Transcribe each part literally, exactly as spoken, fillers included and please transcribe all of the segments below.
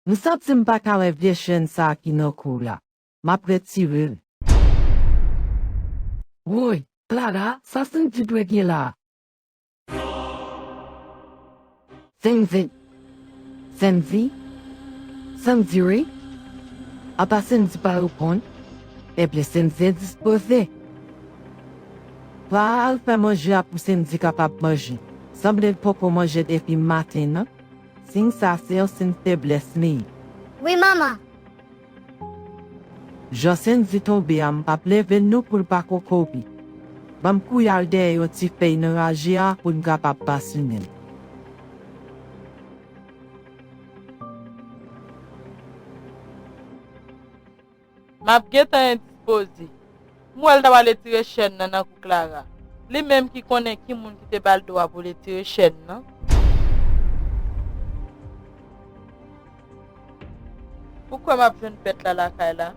M santi m pa ka wè vye chèn sa a ki nan kou w la. M ap retire l. Woy, Clara, sa Sandy dwe gen la? Sandy. Sandy? Sandy wi? Apa Sandy pa reponn? Ebyen, Sandy endispoze. Clara al fè manje a pou Sandy kapab manje. Sanble l poko manje depi maten nan. Siy sa se yon siy feblès li ye. Wi, manman. Jan Sandy tonbe a, m p ap leve l non pou l pa kokobe. Ban m kouri al dèyè yon ti fèy nan raje a pou n kapab pasinen l. M ap gentan endispoze. M wè l t ap al etire chèn nan nan kou Clara. Li menm ki konnen ki moun ki te ba l dwa pou l etire chèn nan. Ou kwè m ap jwenn bèt la lakay la?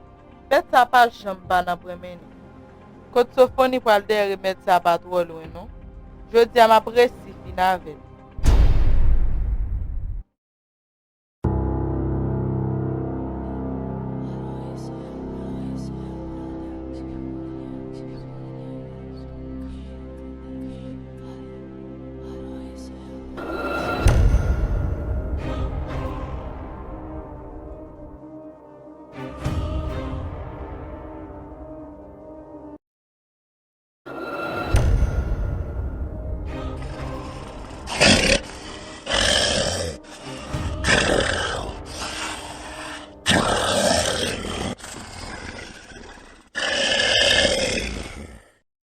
Bèt sa pa janm pa nan pwonmennen. Kot Sofoni pral dèyè remèd sa pa twò lwen non. Jodi a m ap resi fin avè l.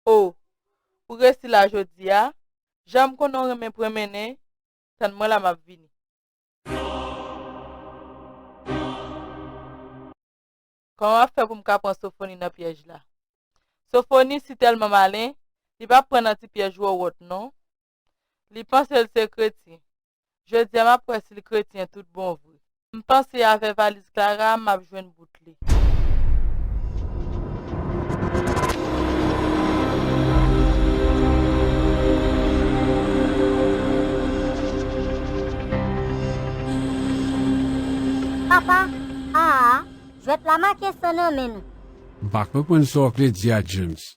O, ou resi la jodi a? Jan m konnen w renmen pwonmennen, tann mwen la m ap vini. Kòman m ap fè pou m ka pran Sofoni nan pyèj la? Sofoni si tèlman malen, li p ap pran nan ti pyèj wòwòt non. Li panse l se kretyen. Jodi a m ap wè si l kretyen tout bon vre. M panse avè valiz Clara a m ap jwenn bout li. Papa, aa, jwèt la make san nan men nou. M pa konprann sa w vle di a, James.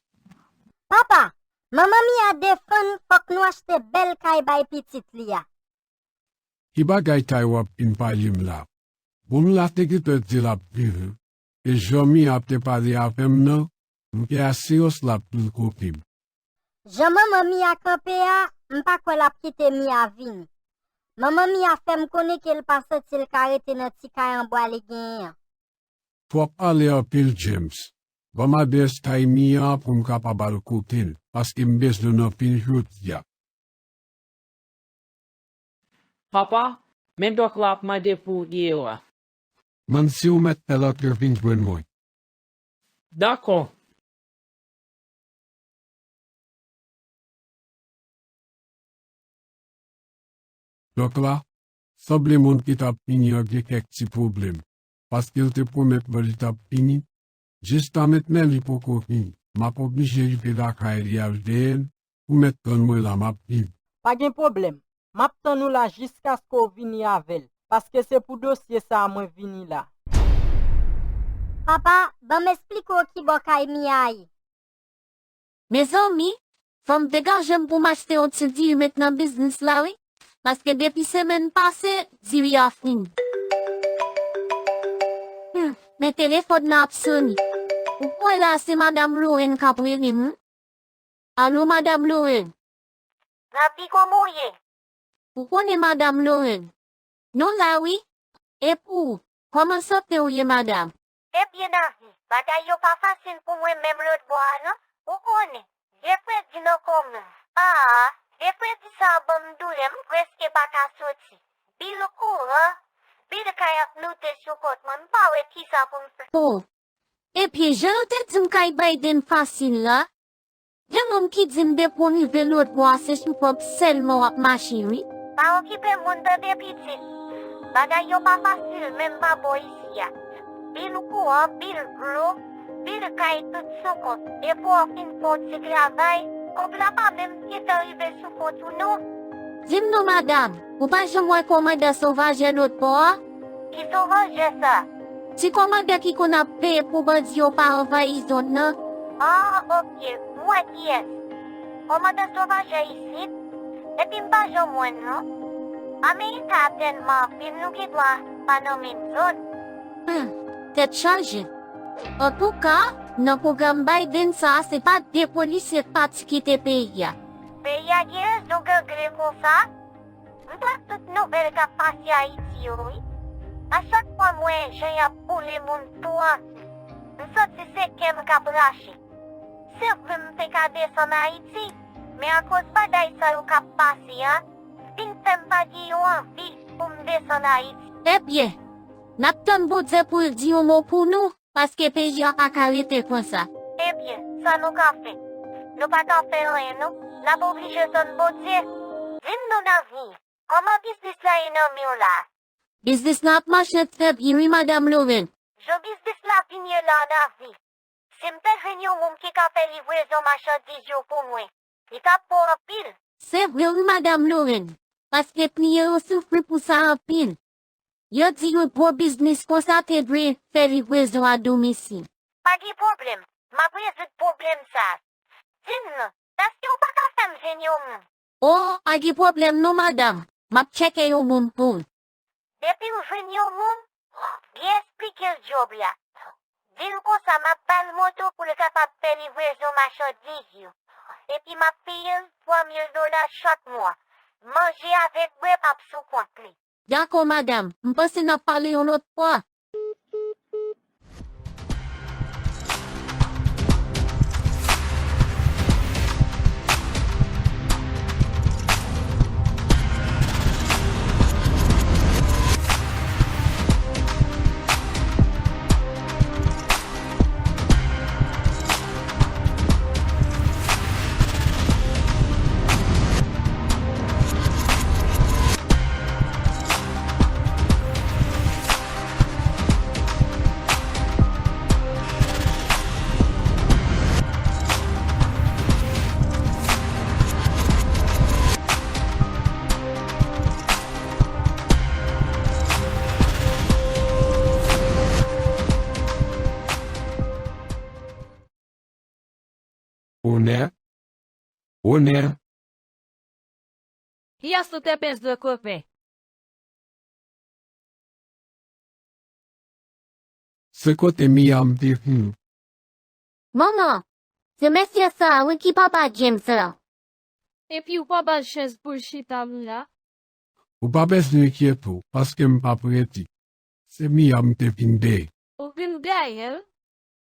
Papa, manman Mia defann fòk nou achte bèl kay bay pitit li a. Ki bagay kay w ap vin pale m la? Moun la te gentan di l ap vini. E jan Mia ap te pale avè m nan, m gen asirans l ap vin kote m. Jan manman Mia kanpe a, m pa kwè l ap kite Mia vini. Manman Mia fè m konnen ke l pa santi l ka rete nan ti kay an bwa li genyen an. Fò w pale anpil, James. Ban m adrès kay Mia pou m kapab al kote l, paske m bezwen l anpil jodi a. Papa, men dòk la ap mande pou ou deyò a. Mande si ou mèt fè l antre vin jwenn mwen. Dakò. Dòk la, sanble moun ki t ap vini an gen kèk ti pwoblèm, paske l te pwomèt mwen li t ap vini. Jiskamentnan li poko vini. M ap oblije rive lakay li al jwenn l. Ou mèt tann mwen la, m ap vini. Pa gen pwoblèm. M ap tann ou la jiskaske w vini avè l, paske se pou dosye sa a mwen vini la. Papa, ban m esplike w kibò kay Mia ye. Mezanmi, fò m degaje m pou m achte yon ti diri met nan biznis la wi, paske depi semèn pase, diri a fini. Hmm, men telefòn nan ap sone. Ou kwè la se madanm Loren k ap rele m? Alo, madanm Loren? Navi, kòman w ye? Ou konnen madanm Loren? Nou la wi. E pou ou, kòman sante w ye, madanm? Ebyen, Navi, bagay yo pa fasil pou mwen menm lòtbò a non. Ou konnen, je fredi nan kò mwen. Aa, je fredi sa a ban m doulè, m prèske pa ka soti. Bil kouran, bil kay ap moute sou kont mwen, m pa wè kisa pou m fè. O, ebyen, jan yo te di m kay Biden fasil la, gen moun ki di m depi w rive lòtbò a se sou kont sèlman w ap mache wi. Pa okipe moun tande pitit. Bagay yo pa fasil menm pa bò isi a. Bil kouran, bil dlo, bil kay tout sou kont. Depi w fin fè yon ti travay, kòb la pa menm gentan rive sou kont ou non. Di m non madanm, ou pa janm wè kòmandan Sovaje lòtbò a? Ki sovajè sa? Ti kòmandè ki konn ap veye pou bandi yo pa anvayi zòn nan. Ah, oke, m wè kiyès. Kòmandan sovajè isit, epi m pa janm wè l non. Amerika a tèlman anpil, nou gen dwa pa nan menm zòn. Hmm, tèt chaje. Antouka, nan pwogram Biden sa a, se pa de polisye k pati kite peyi a. Peyi a gen rezon gangle konsa? M tande tout nouvèl k ap pase Ayiti yo, wi. A chak fwa m wè jan y ap boule moun tou anvi, m santi se kè m k ap rache. Se vre m te ka desann Ayiti, men akoz bagay sa yo k ap pase a, vin fè m pa gen yon anvi pou m desann Ayiti. Ebyen, n ap tann Bondye pou l di yon mo pou nou, paske peyi a pa ka rete konsa. Ebyen, sa nou ka fè? Nou pa ka fè anyen non, n ap oblije tann Bondye. Di m non, Navi, kòman biznis la ye nan men w la? Biznis la ap mache trè byen wi, Madam Lorraine. Jan biznis la vin ye la, Navi, si m te jwenn yon moun ki ka fè livrezon machandiz yo pou mwen, li t ap bon anpil. Se vre wi, Madam Lorraine, paske kliyan yo soufri pou sa anpil. Yo di yon gwo biznis konsa te dwe fè livrezon a domisil. Pa gen pwoblèm, m ap rezoud pwoblèm sa a. Di m non, èske w pa ka fè m jwenn yon moun? O, pa gen pwoblèm non, madanm. M ap tcheke yon moun pou w. Depi w jwenn yon moun, byen esplike l djòb la. Di l konsa m ap ba l moto pou l kapab fè livrezon machandiz yo. Epi m ap peye l twa mil dola chak mwa. Manje avèk bwè p ap sou kont li. Dakò, madanm. M panse n ap pale yon lòt fwa. Onè, onè. Kiyès ou te bezwen kope? Se kote Miyam te vini. Manman, se mesye sa a wi ki papa James la. Epi ou pa ba l chans pou l chita la? Ou pa bezwen enkyete w, paske m p ap rete. Se Miyam te vin dèyè. Ou vin dèyè l?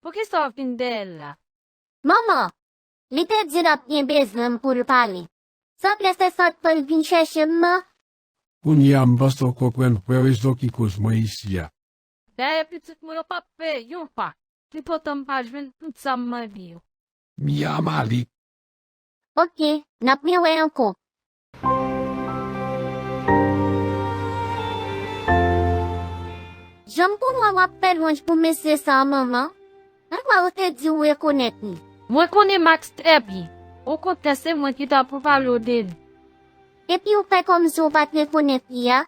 Poukisa w vin dèyè l la? Manman, li te di l ap gen bezwen m pou l pale. Sanble se sa k fè l vin chèche m nan. Kounye a m panse w konprann vrè rezon ki koz mwen isi a. Dayè pitit mwen yo p ap peye yon pa. Li kontan m pa jwenn tout sa m mande yo. Miyam ale. Oke, n ap rewè ankò. Jan m konn wè w ap fè lwanj pou mesye sa a, manman. Mwen kwè ou te di ou rekonèt li. Mwen konnen Max trè byen. Okontrè, se mwen ki ta pou pale w de li. Epi ou fè kòmsi ou pa t rekonèt li a?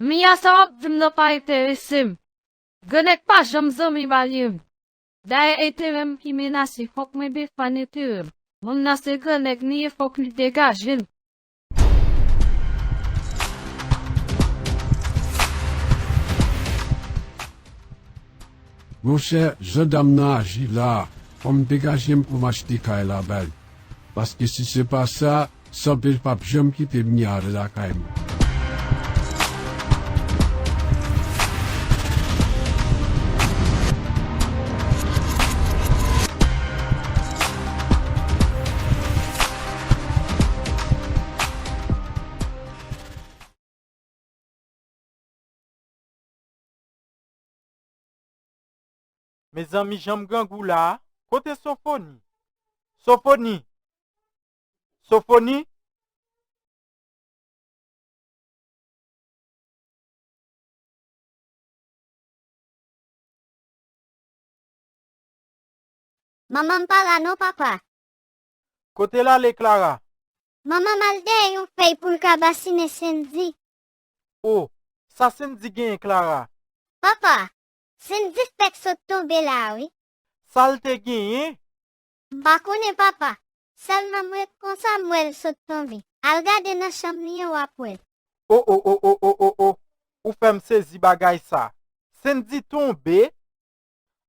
Miya, sa w ap di m nan pa enterese m. Grannèg pa janm zanmi Maryem. Dayè, enterè m ki menase, fòk mwen defann enterè m. Moun nan se grannèg li ye, fòk li degaje l. Monchè, jan dam nan aji la a, fò m degaje m pou m achte kay la ba l. Paske si se pa sa, sanble l p ap janm kite Mia ale lakay mwen. Mezanmi, jan m grangou la a, kote Sofoni? Sofoni! Sofoni! Manman m pa la non, papa. Kote l ale, Clara? Manman m al dèyè yon fèy pou l ka basinen Sendy. O, Sa Sendy genyen, Clara? Papa, Sendy fèk sot tonbe la, wi. Sa l te genyen? M pa konnen, papa. Sèlman m ret konsa, m wè l sot tonbe. Al gade nan chanm li an, w ap wè l. O, o, o, o, o, o, o. Ou fè m sezi bagay sa. Sendy tonbe?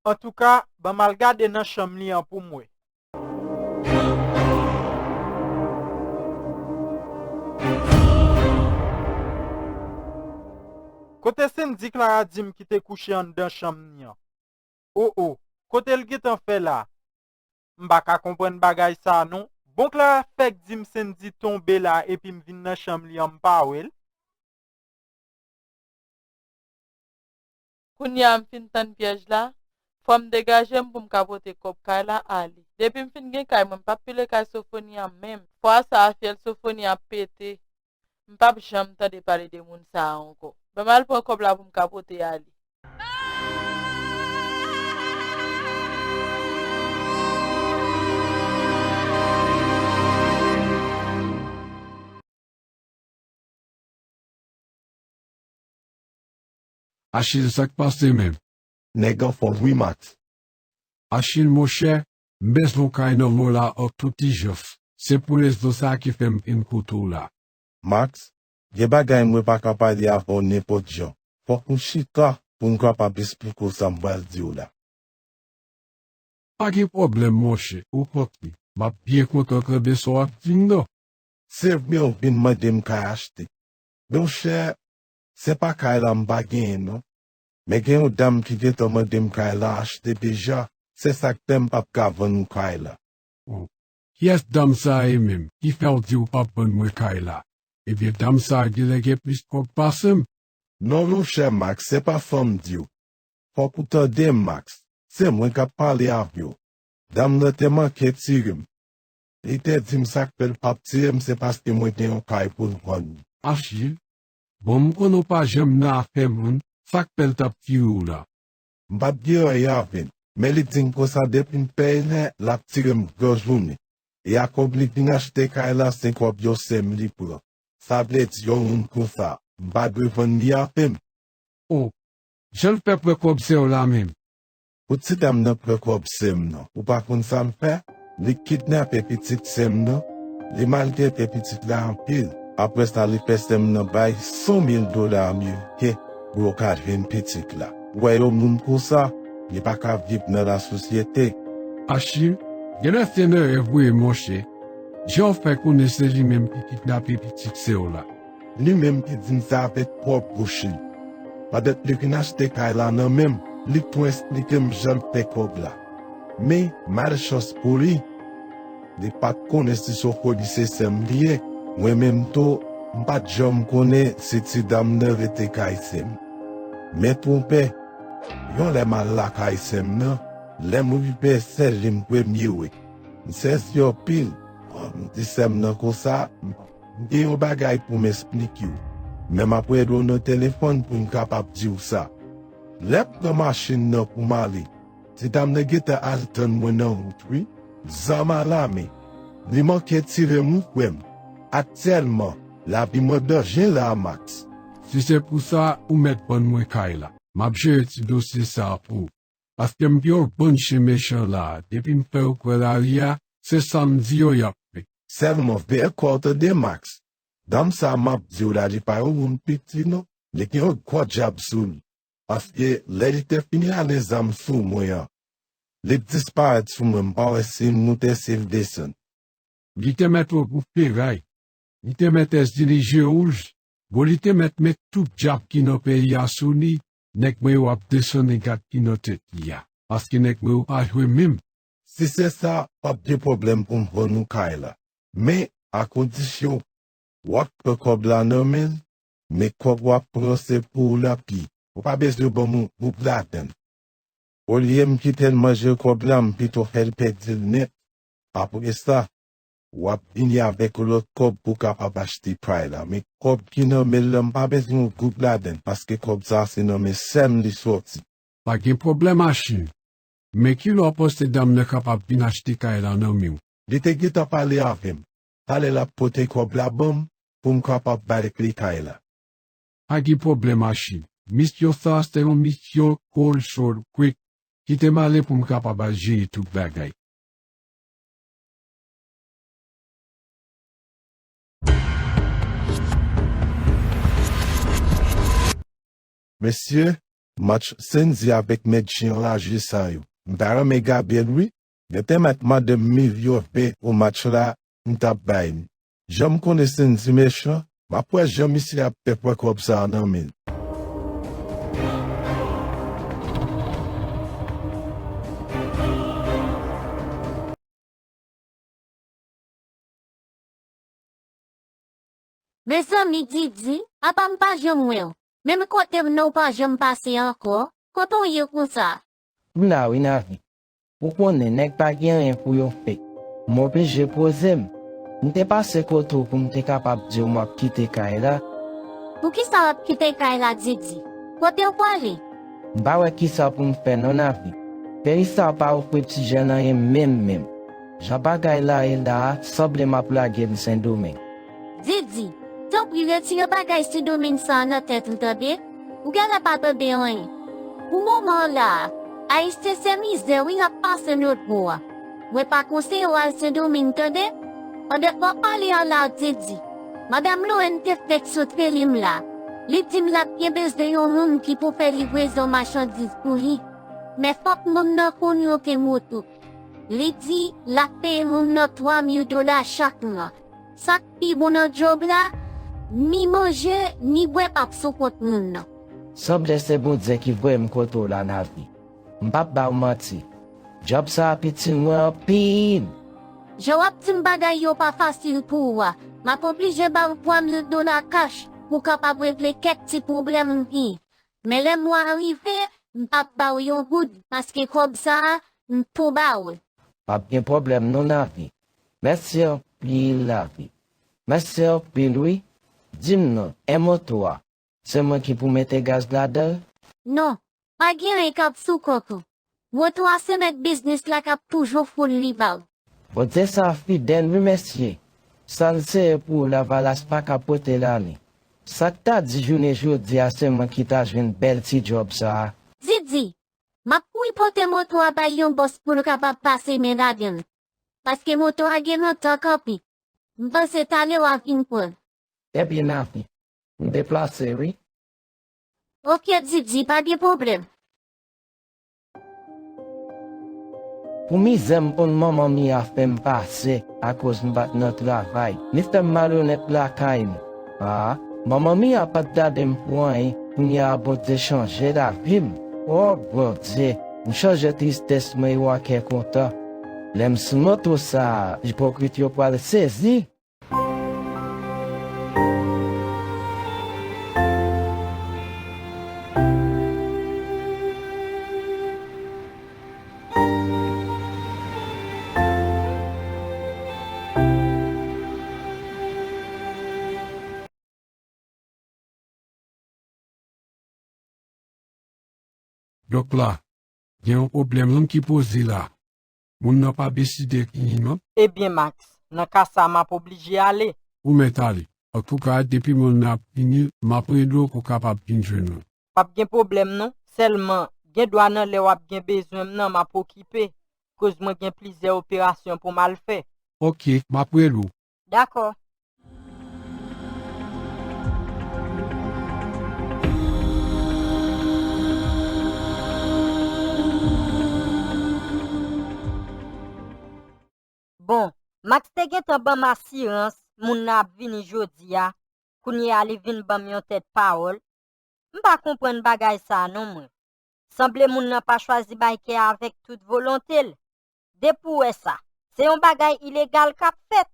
Antouka, ban m al gade nan chanm li an pou m wè. Kote Sendy Clara di m ki te kouche anndan chanm li an? O, o, kote l gentan fè la? M pa ka konprann bagay sa a non. Bon, Clara fèk di m Sendy tonbe la epi m vin nan chanm li an, m pa wè l. Kounye a m fin tann pyèj la, fò m degaje m pou m ka pote kòb kay la ale. Depi m fin gen kay mwen, m p ap pile kay Sofoni a menm. Fwa sa a, fyèl Sofoni ap pete. M p ap janm tande pale de moun sa a ankò. Ban m al pran kòb la pou m ka pote ale. Achil, sa k pase menm? Nèg anfòm wi, Max. Achil, monchè, m bezwen w kay nan mò la an tout ijans. Se pou rezon sa a ki fè m vin kote w la. Max, gen bagay mwen pa ka pale avè w nenpòt jan. Fòk nou chita pou m kapab esplike w sa m pral di w la. Pa gen pwoblèm, monchè, ou kontre. M ap byen kontan tande sa w ap di m nan. Se vre w vin mande m kay achte. Monchè, se pa kay la m pa genyen non. Men gen yon dam ki gentan mande m kay la achte deja, se sa k fè m p ap ka vann ou kay la. O, kiyès dam sa a ye menm? Ki fè w di w p ap vann mwen kay la? Ebyen, dam sa a genlè gen plis kòb pase m. Non, monchè Max, se pa sa m di w. Fòk ou tande m, Max. Se mwen k ap pale avè w. Dam nan te manke tire m. Li te di m sa k fè l p ap tire m, se paske mwen gen yon kay pou l vann. Achil, bon, m konnen w pa janm nan afè moun, sa k fè l t ap tire w la? M p ap gen anyen avè l, men li di m konsa depi m fè enèdtan, l ap tire m gran jounen. E a kòb li vin achte kay la, se kòb yon sè m li pran. Sa vle di yon moun konsa, m pa dwe vann li avè m. O, jan l fè pran kòb sè w la menm? Pou ti dam nan pran kòb sè m nan, ou pa konn sa l fè? Li kidnape pitit sè m nan, li maltrete pitit la anpil. Apre sa, li fè sè m nan bay san mil dola ameriken pou yo ka jwenn pitit la. Ou wè yon moun konsa, li pa ka viv nan lasosyete. Achil, genlè se nan rèv ou ye, monchè. Jan w fè konnen se li menm ki kidnape pitit sè w la? Li menm ki di m sa avèk pwòp bouch li. Pandan l te vin achte kay la nan men m, li tou esplike m jan l fè kòb la. Men, malchans pou li, li pa t konnen si Sofoni se sè m li ye. Mwen menm tou, m pa t janm konnen si ti dam nan rete kay sè m. Men twonpe, yon lè m al lakay sè m nan, lè m rive, se li m premye wè. M sezi anpil. M di sè m nan konsa, m gen yon bagay pou m esplike w. Men m ap rele w nan telefòn pou m kapab di w sa. Lè m pran machin nan pou m ale, ti dam nan gentan al tann mwen nan wout wi, zam alamen. Li manke tire m wi, frè m. Aktyèlman, lavi m an danje la a, Max. Si se pou sa, ou mèt vann mwen kay la. M ap jere ti dosye sa a pou ou. Paske m gen yon bann chen mechan la a, depi m fè yo kwè lari a, se sa m di yo y ap fè. Sèlman veye kò w tande, Max. Dam sa a m ap di w la, li pa yon moun piti non. Li gen yon gwo djab sou li. Paske lè li te fin rale zam sou mwen an, li disparèt sou mwen, m pa wè si l moute, si l desann. Li te mèt wè gwo feray. Li te mèt èzili je wouj. Bon, li te mèt met tout djab ki nan peyi a sou li, nèg mwen yo ap desann gad ki nan tèt li a. Paske nèg mwen yo pa jwe menm. Si se sa, p ap gen pwoblèm pou m vann ou kay la. Men, a kondisyon, w ap pran kòb la nan men l, men kòb w ap pran se pou w l ap ye. Ou pa bezwen ban m yon goud ladan l. Olye m kite l manje kòb la, m pito fè l pèdi l nèt. Apre sa, w ap vini avèk lòt kòb pou w kapab achte kay la. Men kòb ki nan men l lan, m pa bezwen yon goud ladan l, paske kòb sa a se nan men sè m li sòti. Pa gen pwoblèm, Achil. Men kilè w panse dam nan kapab vin achte kay la nan men w? Li te gentan pale avè m. Talè l ap pote kòb la ban m pou m kapab ba l kle kay la. Pa gen pwoblèm, Achil. Misyon sa a se yon misyon cold, short, quick. Kite m ale pou m kapab al jere tout bagay. Mesye, match Senzi avèk Medji anraje sa yo. M ta renmen gade l wi. Gen te mèt mande m milyon ven pou match la, m t ap bay li. Jan m konnen Senzi mechan, m ap wè jan misye ap fè pran kòb sa a nan men l. Mezanmi, Didi, apa m pa janm wè w? Menm kote m nan w pa janm pase ankò? Kote w ye konsa? M la wi, Navi. Ou konnen, nèg pa gen anyen pou yo fè. M oblije poze m. M te pase kote w pou m te kapab di w m ap kite kay la. Poukisa w ap kite kay la, Didi? Kote w prale? M pa wè kisa pou m fè non, Navi. Peyi sa a pa ofri ti jèn anyen menm menm. Jan bagay la ye la a, sanble m ap lage m Sendomeng. Didi, tanpri retire bagay Sendomeng sa a nan tèt ou tande. Ou genlè pa tande anyen. Pou moman an la a, Ayisyen se mizè wi n ap pase lòtbò a. Mwen pa konseye w al Sendomeng tande. Pandan w ap pale a la, Didi, madanm Lowen te fèk sot rele m la. Li di m l ap gen bezwen yon moun ki pou fè livrezon machandiz pou li. Men fòk moun nan founi yon ti moto. Li di l ap peye moun nan twa mil dola chak mwa. Sa k pi bon nan djòb la, ni manje, ni bwè p ap sou kont moun nan. Sanble se Bondye ki voye m kote w la, Navi. M p ap ba w manti. Djòb sa a piti mwen anpil. Jan w ap di m bagay yo pa fasil pou ou a, m ap oblije ba w twa mil dola kach pou w kapab regle kèk ti pwoblèm ou gen. Men lè mwa a rive, m p ap ba w yon goud, paske kòb sa a, m tou ba w l. P ap gen pwoblèm non, Navi. Mèsi anpil, Navi. Mèsi anpil, wi. Di m non, e moto a, se mwen ki pou mete gaz ladan l? Non, pa gen anyen k ap sou kont ou. Moto a se mèt biznis la k ap toujou founi li ba w. Bondye sa a fidèl wi mesye. Sa l sere pou ou Lavalas pa ka pote l ale. Sa k ta di jounen jodi a se mwen ki ta jwenn bèl ti djòb sa a? Didi, m ap kouri pote moto a bay yon bòs pou l kapab pase men ladan l. Paske moto a gen lontan kanpe. M panse talè w a vin pran l. Ebyen, Navi, m deplase wi. Oke, Didi, pa gen pwoblèm. Pou mizè m konn manman Mia fè m pase akoz m pa t nan travay, li fè m malonèt lakay m. A, manman Mia pa t gade m pou anyen, kounye a Bondye chanje lavi m. O Bondye, m chanje tristès mwen yo an kè kontan. Lè m sou moto sa a, ipokrit yo pral sezi. Donk la, gen yon pwoblèm non ki poze la. Moun nan pa deside fini non. Ebyen, Max, nan ka sa a, m ap oblije ale. Ou mèt ale. Antouka, depi moun nan ap fini, m ap rele w pou w kapab vin jwenn mwen. P ap gen pwoblèm non. Sèlman, gen dwa nan lè w ap gen bezwen m nan, m ap okipe, koz mwen gen plizyè operasyon pou m al fè. Oke, m ap rele w. Dakò. Bon, Max te gentan ban m asirans moun nan ap vini jodi a, kounye a li vin ban m yon tèt pawòl. M pa konprann bagay sa a non mwen. Sanble moun nan pa chwazi bay kè a avèk tout volonte l. Depi w wè sa, se yon bagay ilegal k ap fèt.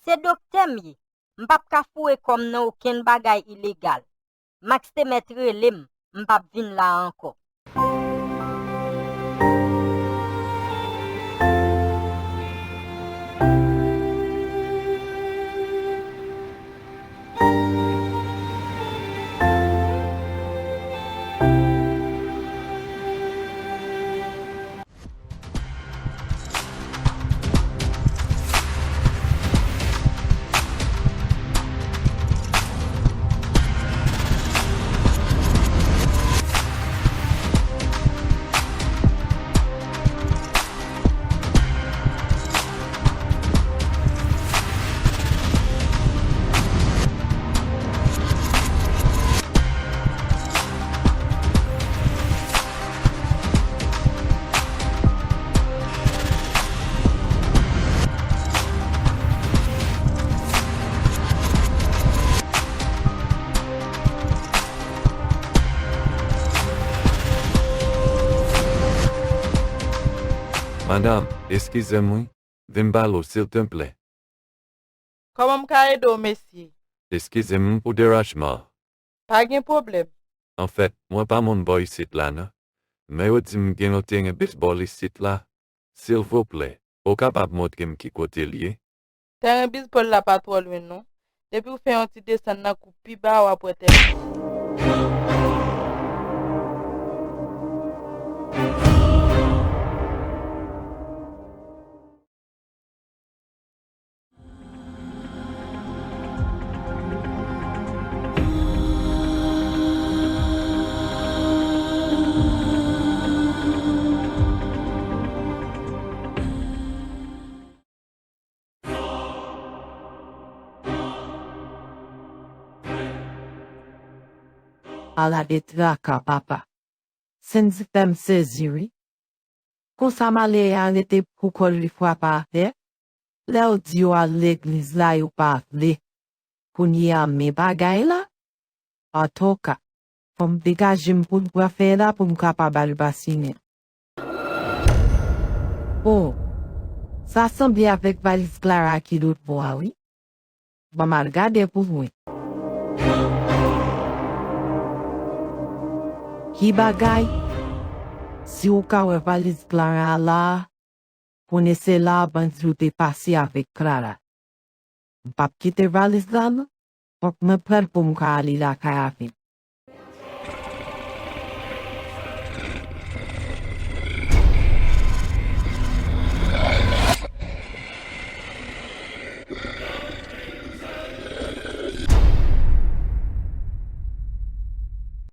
Se doktè m ye. M p ap ka foure kò m nan okenn bagay ilegal. Max te mèt rele m, m p ap vin la a ankò. Madanm, eskize m wi, vin pale w silteplè. Kòman m ka ede w, mesye? Eskize m pou deranjman. Pa gen pwoblèm. Anfèt, mwen pa moun bò isit la non. Men yo di m gen yon teren bisbòl isit la. Silvouplè, ou kapab montre m ki kote l ye? Teren bisbòl la pa twò lwen non. Depi w fè yon ti desann nan kou pi ba a, w ap wè teren. Ala de traka, papa. Senditè m sezi wi. Konsa malere a rete pou kò l li frape atè. Lè w di yo al legliz la, yo pa vle. Kounye a, men bagay la. Antouka, fò m degaje m pou l pran fè la pou m kapab al basinen. O, sa sanble avèk valiz Clara ki lòt bò a wi. Ban m al gade pou mwen. Ki bagay? Si w ka wè valiz Clara a la, konnen se la a bandi yo te pase avèk Clara. M p ap kite valiz la non. Fòk mwen pran l pou m ka ale lakay avè l.